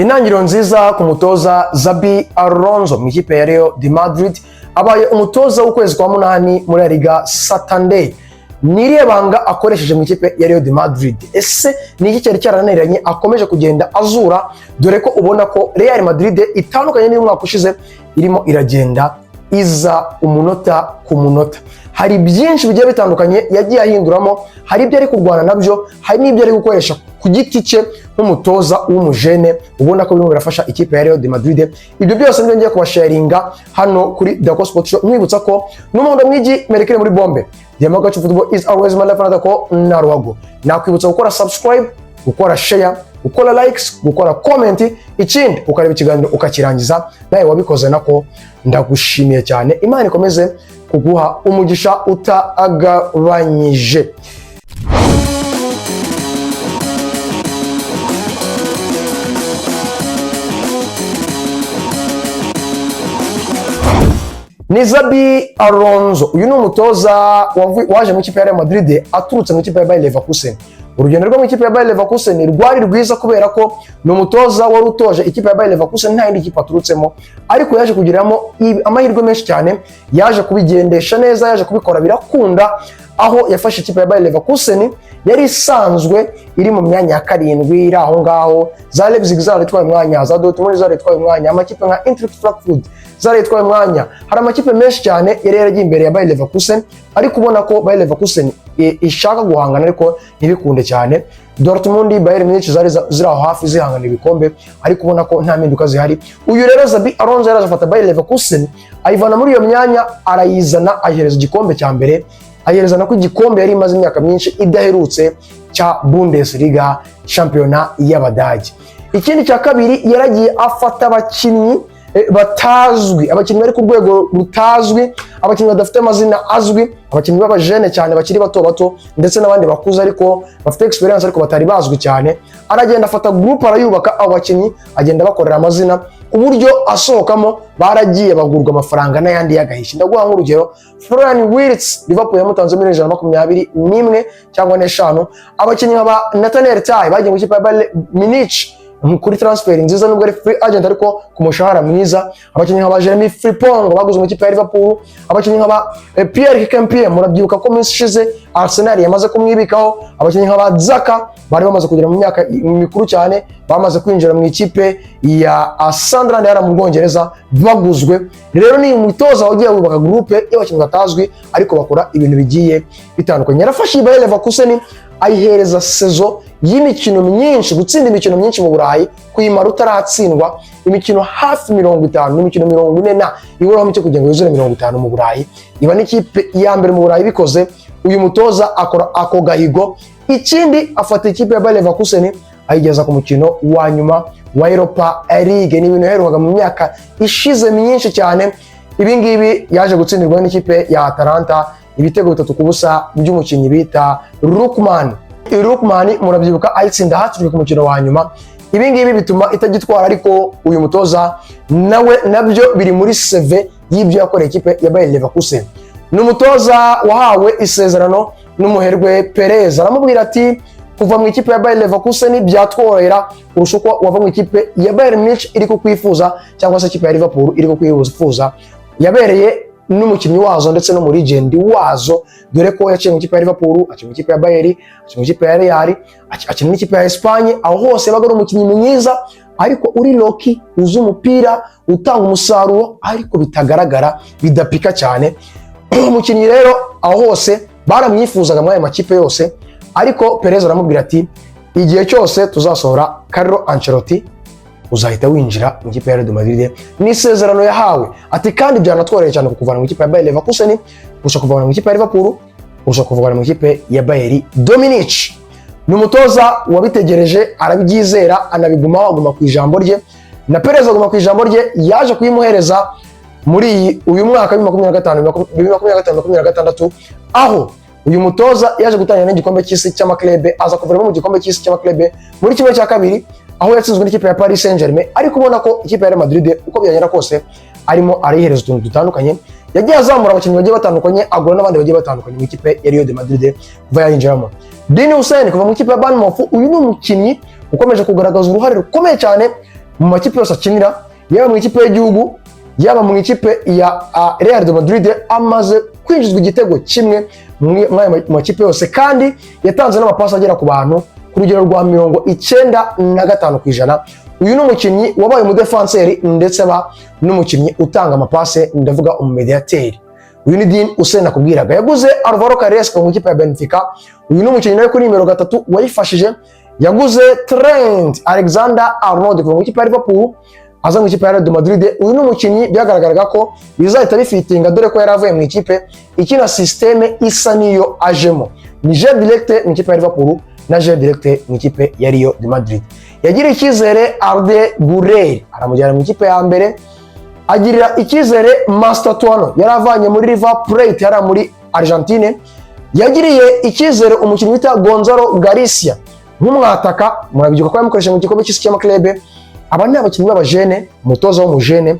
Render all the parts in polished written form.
Intangiriro nziza ku mutoza Xabi Alonso mu ikipe ya Real de Madrid, abaye umutoza w'ukwezi kwa munani muri La Liga Santander. Ni irihe banga akoresheje mu ikipe ya Real de Madrid? Ese ni iki cyari cyarananiranye akomeje kugenda azura, dore ko ubona ko Real Madrid itandukanye n'umwaka ushize, irimo iragenda iza umunota ku munota? Hari byinshi bigiye bitandukanye yagiye ahinduramo, hari ibyo ari kurwana nabyo, hari n'ibyo ari gukoresha ku giti cye nk'umutoza w'umujene, ubona ko birimo birafasha ikipe ya Real de Madrid. Ibyo byose nibyo ngiye kubasharinga hano kuri Dako Sport Show. Mwibutsa ko n'umuhondo mwigi merekere muri bombe. Diamagacu football is always my life, another ko na ruhago. Nakwibutsa gukora subscribe, gukora share, gukora likes, gukora comment, ikindi ukareba ikiganiro ukakirangiza. Nawe wabikoze nako ndagushimiye cyane. Imana ikomeze kuguha umugisha utagabanyije. Ni Xabi Alonso. Uyu ni umutoza waje mu ikipe ya Real Madrid aturutse mu ikipe ya Bayer Leverkusen. Urugendo rwo mu ikipe ya Bayer Leverkusen rwari rwiza kubera ko ni umutoza wari utoje ikipe ya Bayer Leverkusen, nta yindi kipe aturutsemo, ariko yaje kugiramo amahirwe menshi cyane, yaje kubigendesha neza, yaje kubikora birakunda, aho yafashe ikipe ya Bayer Leverkusen yari isanzwe iri mu myanya ya karindwi, iri aho ngaho. Za Leipzig zaritwaye umwanya, za Dortmund zaritwaye umwanya, amakipe nka Eintracht Frankfurt zaritwaye umwanya. Hari amakipe menshi cyane yari yaragiye imbere ya Bayer Leverkusen, ariko ubona ko Bayer Leverkusen ishaka guhangana ariko ntibikunde cyane. Dortmund, Bayern Munich zari ziri aho hafi zihangana ibikombe, ariko ubona ko nta mpinduka zihari. Uyu rero Xabi Alonso yaraje afata Bayer Leverkusen, ayivana muri iyo myanya, arayizana, ayihereza igikombe cya mbere, ayihereza nako igikombe yari imaze imyaka myinshi idaherutse cya Bundesliga, shampiyona y'Abadage. Ikindi cya kabiri, yaragiye afata abakinnyi batazwi, abakinnyi bari ku rwego rutazwi, abakinnyi badafite amazina azwi, abakinnyi b'abajene cyane bakiri bato bato, ndetse n'abandi bakuze ariko bafite experience ariko batari bazwi cyane. Aragenda afata groupe arayubaka, abo bakinnyi agenda bakorera amazina ku buryo asohokamo baragiye bagurwa amafaranga n'ayandi y'agahishi. Ndaguha nk'urugero Florian Wirtz, Liverpool yamutanze miliyoni 121 cyangwa n'eshanu. Abakinnyi nka ba Nathaniel Tay bagiye mu ikipe ya Bayern Munich kuri transfer nziza, nubwo ari free agent ariko ku mushahara mwiza. Abakinnyi nka ba Jeremy Frimpong baguze mu ikipe ya Liverpool, abakinnyi nka ba Pierre Kempie, murabyibuka ko minsi ishize Arsenal yamaze kumwibikaho. Abakinnyi nka ba Xhaka bari bamaze kugera mu myaka mikuru cyane, bamaze kwinjira mu ikipe ya Sunderland yari mu Bwongereza baguzwe. Rero ni umutoza wagiye wubaka groupe y'abakinnyi batazwi ariko bakora ibintu bigiye bitandukanye. Yarafashe iyi Bayer Leverkusen ayihereza saison y'imikino myinshi, gutsinda imikino myinshi mu Burayi, kuyimara utaratsindwa, imikino hafi 50, n'imikino 40 na iburaho mike kugira ngo yuzure 50 mu Burayi. Iba n'ikipe ya mbere mu Burayi bikoze. Uyu mutoza akora ako gahigo. Ikindi, afata ikipe ya Bayer Leverkusen ayigeza ku mukino wa nyuma wa Europa League. Ni ibintu yaherukaga mu myaka ishize myinshi cyane. Ibi ngibi yaje gutsindirwa n'ikipe ya Atalanta ibitego 3-0 by'umukinnyi bita Lookman. Lookman murabyibuka ayitsinda hat-trick ku mukino wa nyuma. Ibi ngibi bituma itagitwara, ariko uyu mutoza nawe nabyo biri muri CV y'ibyo yakoreye ikipe ya Bayer Leverkusen. Ni umutoza wahawe isezerano n'umuherwe Perez, aramubwira ati: "Kuva mu ikipe ya Bayer Leverkusen byatworohera kurusha uko wava mu ikipe ya Bayern Munich iri kukwifuza, cyangwa se ikipe ya Liverpool iri kukwifuza." Yabereye n'umukinnyi wazo ndetse no muri legend wazo, dore ko yaciye mu ikipe ya Liverpool, akina mu ikipe ya Bayern, akina mu ikipe ya Real, akina n'ikipe ya Espagne. Aho hose yabaga ari umukinnyi mwiza ariko uri low-key, uzi umupira, utanga umusaruro ariko bitagaragara, bidapika cyane. Umukinnyi rero aho hose baramwifuzaga muri ayo makipe yose, ariko Perez aramubwira ati: "Igihe cyose tuzasohora Carlo Ancelotti, uzahita winjira mu ikipe ya Real Madrid." Ni isezerano yahawe. Ati: "Kandi byanatworoheye cyane kukuvana mu ikipe ya Bayer Leverkusen kurusha kuvana mu ikipe ya Liverpool, kurusha kuvana mu ikipe ya Bayern Munich." Ni umutoza wabitegereje, arabyizera, anabigumaho, aguma ku ijambo rye, na Perez aguma ku ijambo rye. Yaje kuyimuhereza muri uyu mwaka wa 2025, 2025 26, aho uyu mutoza yaje gutangira n'igikombe cy'isi cy'amaklebe, aza kuviramo mu gikombe cy'isi cy'amaklebe muri 1/2, aho yatsinzwe n'ikipe ya Paris Saint-Germain. Ariko ubona ko ikipe ya Real Madrid, uko byagenda kose, arimo arayihereza utuntu dutandukanye. Yagiye azamura abakinnyi bagiye batandukanye, agura n'abandi bagiye batandukanye mu ikipe ya Real de Madrid kuva yayinjiramo. Dean Huijsen kuva mu ikipe ya Bournemouth, uyu ni umukinnyi ukomeje kugaragaza uruhare rukomeye cyane. Mu makipe yose akinira, yaba mu ikipe y'igihugu, yaba mu ikipe ya Real de Madrid, amaze kwinjizwa igitego kimwe muri ayo makipe yose, kandi yatanze n'amapasi agera ku bantu ku rugero rwa 95%. Uyu ni umukinnyi wabaye umudefanseri ndetse aba n'umukinnyi utanga amapase, ndavuga umumediateri. Uyu ni Dean Huijsen nakubwiraga. Yaguze Alvaro Carreras mu ikipe ya Benfica. Uyu ni umukinnyi nawe kuri nimero 3 wayifashije. Yaguze Trent Alexander Arnold kuva mu ikipe ya Liverpool aza mu ikipe ya Real Madrid. Uyu ni umukinnyi byagaragaraga ko bizahita bifitinga, dore ko yari avuye mu ikipe ikina système isa niyo ajemo. Ni jeu direct mu ikipe ya Liverpool na jeu direct mu ikipe ya Real de Madrid. Yagiriye icyizere Arda Güler, aramujyana mu ikipe ya mbere. Agirira icyizere Mastantuono yari avanye muri River Plate yari muri Argentine. Yagiriye icyizere umukinnyi wita Gonzalo Garcia nk'umwataka, murabyibuka ko yamukoresheje mu gikombe cy'isi cy'amaklebe. Aba ni abakinnyi b'abajene, umutoza w'umujene.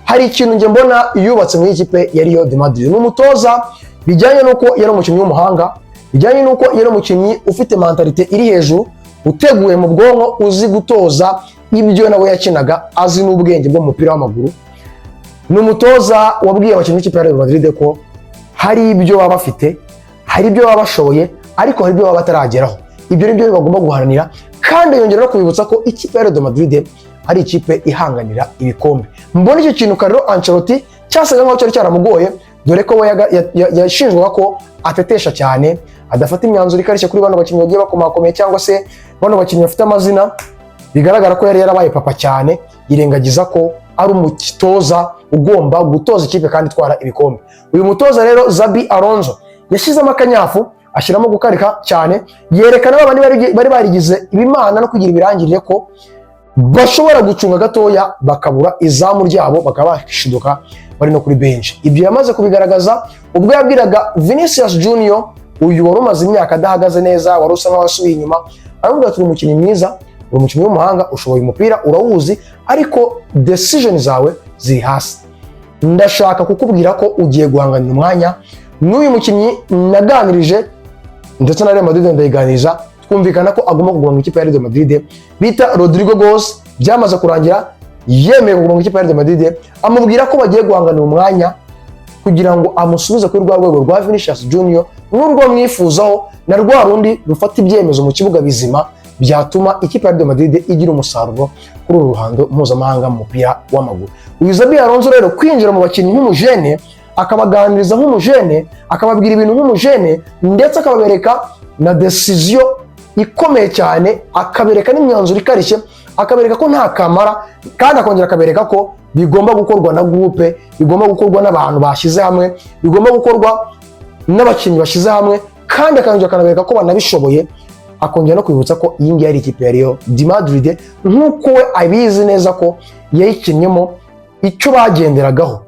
Hari ikintu njye mbona yubatse muri ikipe ya Real de Madrid. Ni umutoza bijyanye n'uko yari umukinnyi w'umuhanga, bijyanye n'uko yari umukinnyi ufite mentalité iri hejuru, uteguye mu bwonko, uzi gutoza ibyo nawe yakinaga, azi n'ubwenge bwo mu mupira w'amaguru. Ni umutoza wabwiye abakinnyi b'ikipe ya Real Madrid ko hari ibyo baba bafite, hari ibyo baba bashoboye, ariko hari ibyo baba batarageraho. Ibyo ni byo bagomba guharanira, kandi yongera no kubibutsa ko ikipe ya Real Madrid ari ikipe ihanganira ibikombe. Mbona icyo kintu Carlo Ancelotti cyasaga nkaho cyari cyaramugoye, dore ko we yashinjwaga ko atetesha cyane, adafata imyanzuro ikarishye kuri bano bakinnyi bagiye bakomakomeye cyangwa se bano bakinnyi bafite amazina. Bigaragara ko yari yarabaye papa cyane, yirengagiza ko ari umutoza ugomba gutoza ikipe kandi itwara ibikombe. Uyu mutoza rero Xabi Alonso yashyizemo akanyafu, ashyiramo gukarika cyane, yerekana ba bandi bari barigize ibimana no kugira ibirangirire ko bashobora gucunga gatoya bakabura izamu ryabo, bakaba bashiduka bari no kuri benshi. Ibyo yamaze kubigaragaza ubwo yabwiraga Vinicius Junior, uyu wari umaze imyaka adahagaze neza, wari usa nkaho wasubiye inyuma, aramubwira ati: "Uri umukinnyi mwiza, uri umukinnyi w'umuhanga, ushoboye umupira urawuzi, ariko decision zawe ziri hasi. Ndashaka kukubwira ko ugiye guhanganira umwanya n'uyu mukinnyi naganirije ndetse na Real Madrid ndayiganiriza, twumvikana ko agomba kuguma mu ikipe ya Real Madrid," bita Rodrygo Goes. Byamaze kurangira yemeye kuguma mu ikipe ya Real Madrid. Amubwira ko bagiye guhanganira umwanya kugira ngo amusubize kuri rwa rwego rwa Vinicius Junior n'urwo mwifuzaho, na rwa rundi rufata ibyemezo mu kibuga bizima byatuma ikipe ya Real Madrid igira umusaruro kuri uru ruhando mpuzamahanga mu mupira w'amaguru. Uyu Xabi Alonso rero, kwinjira mu bakinnyi nk'umujene, akabaganiriza nk'umujene, akababwira ibintu nk'umujene, ndetse akababereka na decision ikomeye cyane, akabereka n'imyanzuro ikarishye, akabereka ko nta kamara, kandi akongera akabereka ko bigomba gukorwa na groupe, bigomba gukorwa n'abantu bashyize hamwe, bigomba gukorwa n'abakinnyi bashyize hamwe, kandi akongera akanabereka ko banabishoboye, akongera no kwibutsa ko iyi ngiyi ari ikipe ya Real de Madrid nk'uko we abizi neza ko yayikinnyemo, icyo bagenderagaho,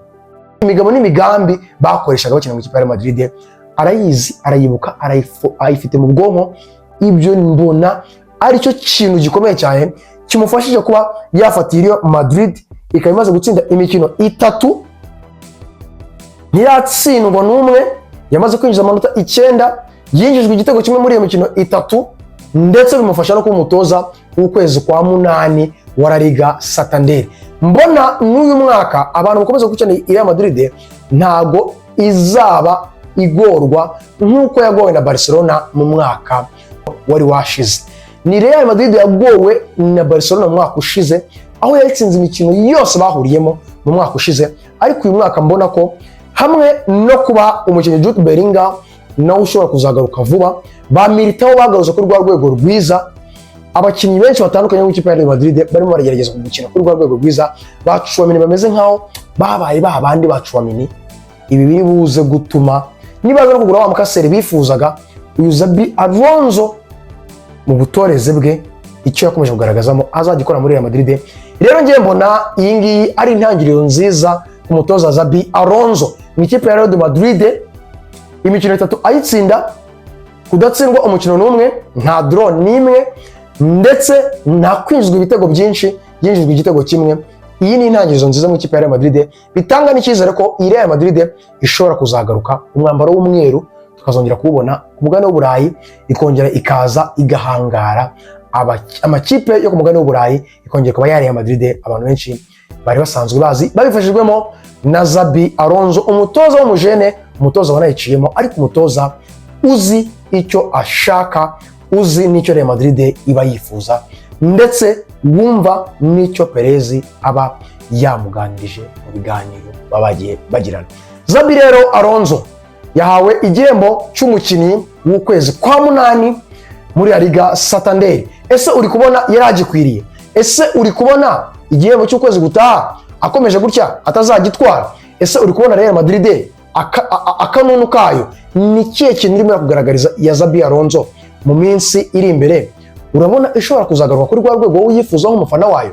imigabo n'imigambi bakoreshaga bakina mu ikipe ya Real Madrid arayizi, arayibuka, ayifite mu bwonko. Ibyo mbona aricyo kintu gikomeye cyane kimufashije kuba yafata Real Madrid ikaba imaze gutsinda imikino itatu, ntiratsindwa n'umwe, yamaze kwinjiza amanota 9, yinjijwe igitego kimwe muri iyo mikino itatu, ndetse bimufasha no kuba umutoza w'ukwezi kwa munani wa La Liga Santander. Mbona n'uyu mwaka abantu bakomeza gukurikirana Real Madrid ntago izaba igorwa nk'uko yagowe na Barcelona mu mwaka wari washize. Ni Real Madrid yagowe na Barcelona mu mwaka ushize, aho yayitsinze imikino yose bahuriyemo mu mwaka ushize, ariko uyu mwaka mbona ko hamwe no kuba umukinnyi Jude Bellingham nawe ushobora kuzagaruka vuba, ba Militao bagarutse kuri rwa rwego rwiza, abakinnyi benshi batandukanye mu ikipe ya Real Madrid barimo baragerageza gukina kuri rwa rwego rwiza, ba Tchouameni bameze nkaho babaye ba bandi ba Tchouameni. Ibi biri buze gutuma nibaza no kugura wa mukaseri bifuzaga. Uyu Xabi Alonso mu butoreze bwe, icyo yakomeje kugaragazamo azajya ikora muri Real Madrid. Rero ngiye mbona iyi ngiyi ari intangiriro nziza ku mutoza Xabi Alonso mu ikipe ya Real Madrid, imikino itatu ayitsinda, kudatsindwa umukino n'umwe, nta draw n'imwe, ndetse nta kwinjizwa ibitego byinshi, yinjijwe igitego kimwe. Iyi ni intangiriro nziza mu ikipe ya Real Madrid, bitanga n'icyizere ko iyi Real Madrid ishobora kuzagaruka umwambaro w'umweru tukazongera kuwubona ku mugabane w'Uburayi, ikongera ikaza igahangara Amakipe yo ku mugabane w'Uburayi ikongera kuba ya Real Madrid abantu benshi bari basanzwe bazi, babifashijwemo na Xabi Alonso, umutoza w'umujene, umutoza wanayiciyemo, ariko umutoza uzi icyo ashaka, uzi n'icyo Real Madrid iba yifuza, ndetse wumva n'icyo Perez aba yamuganirije mu biganiro baba bagiye bagirana. Xabi rero Alonso yahawe igihembo cy'umukinnyi w'ukwezi kwa munani muri La Liga Santander. Ese uri kubona yari agikwiriye? Ese uri kubona igihembo cy'ukwezi gutaha akomeje gutya atazagitwara? Ese uri kubona Real Madrid akanunu kayo? Ni ikihe kintu irimo kugaragariza ya Xabi Alonso mu minsi iri imbere? Urabona ishobora kuzagaruka kuri rwa rwego wowe uyifuza nk'umufana wayo?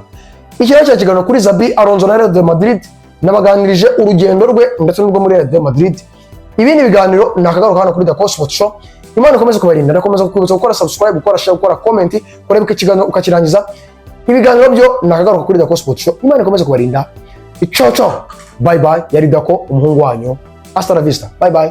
Iki rero kiganiro kuri Xabi Alonso na Real de Madrid, nabaganirije urugendo rwe ndetse n'urwo muri Real de Madrid. Ibindi biganiro ni akagaruka hano kuri The Cosmos Show. Imana ikomeze kubarinda. Ndakomeza kukwibutsa gukora subscribe, gukora share, gukora comment, kureba ikiganiro ukakirangiza. Ibiganiro byo ni akagaruka kuri The Cosmos Show. Imana ikomeze kubarinda. Ciao ciao, bye bye. Yari Dako, umuhungu wanyu. Hasta la vista, bye bye.